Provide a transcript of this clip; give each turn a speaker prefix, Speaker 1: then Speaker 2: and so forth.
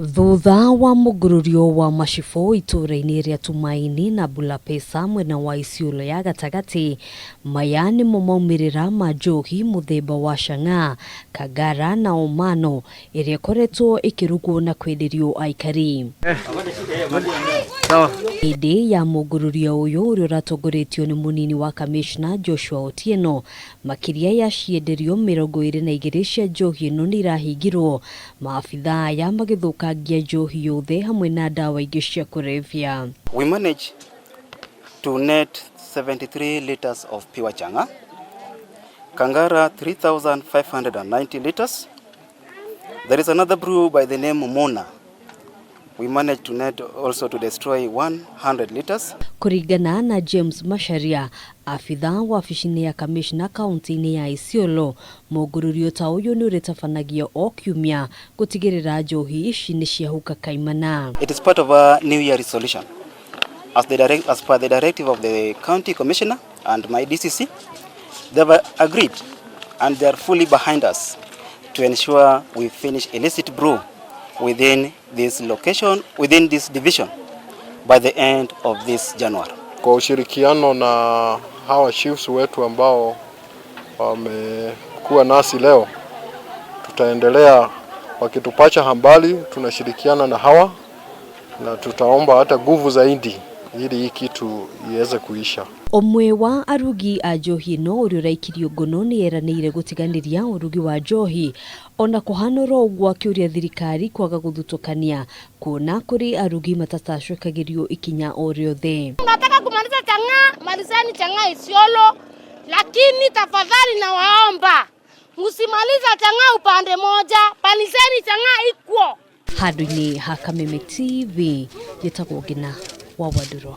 Speaker 1: Thutha wa mũgurũrio wa macibũ itũra-inĩ rĩa Tumaini na Bulapesa mwena wa Isiolo ya gatagatĩ, maya nĩmo maumĩrĩra ma njohi mũthemba wa chang'aa, Kangara na Omano ĩrĩa ĩkoretwo ĩkĩrugwo na kwenderio aikari. Hĩndĩ ya mũngũrũrio ũyũ ũrĩa ũratongoretio nĩ mũnini wa kamishna Joshua Otieno, makĩria ya cienderio 22 cia njohi ĩno nĩ irahingirwo, maabithaa aya magĩthũkangia njohi yothe hamwe na ndawa ingĩ cia kũrebia.
Speaker 2: We managed to net 73 liters of pure chang'aa, Kangara 3,590 liters. There is another brew by the name Mona. We managed to net also to destroy 100 liters.
Speaker 1: Kũringana na James Macharia, abithaa wabici-inĩ ya kamishna kaunti-inĩ ya Isiolo, mũngũrũrio ta ũyũ nĩ ũrĩtabanagio o kiumia gũtigĩrĩra njohi ici nĩ ciahuka kaimana.
Speaker 2: It is part of a New Year resolution. As per the directive of the county commissioner and my DCC, they have agreed and they are fully behind us to ensure we finish illicit brew within this location, within this division by the end of this January.
Speaker 3: Kwa ushirikiano na hawa chiefs wetu ambao wamekuwa nasi leo, tutaendelea wakitupasha habari, tunashirikiana na hawa na tutaomba hata nguvu zaidi ili hii kitu iweze kuisha.
Speaker 1: Ũmwe wa arugi a njohi ĩno ũrĩa ũraikirio ngono nĩ eranĩire gũtiganĩria ũrugi wa njohi ona kũhana oro ũguo, akĩũria thirikari kwaga gũthutũkania kuona kũrĩ arugi matatacokagĩrio ikinya o rĩothe.
Speaker 4: Nataka kumaliza chang'aa, malizeni chang'aa Isiolo, lakini tafadhali nawaomba msimaliza chang'aa upande moja, malizeni chang'aa ikuo.
Speaker 1: Handũ-inĩ ha Kameme TV, njĩtagwo Ngina wa Wandũrũ.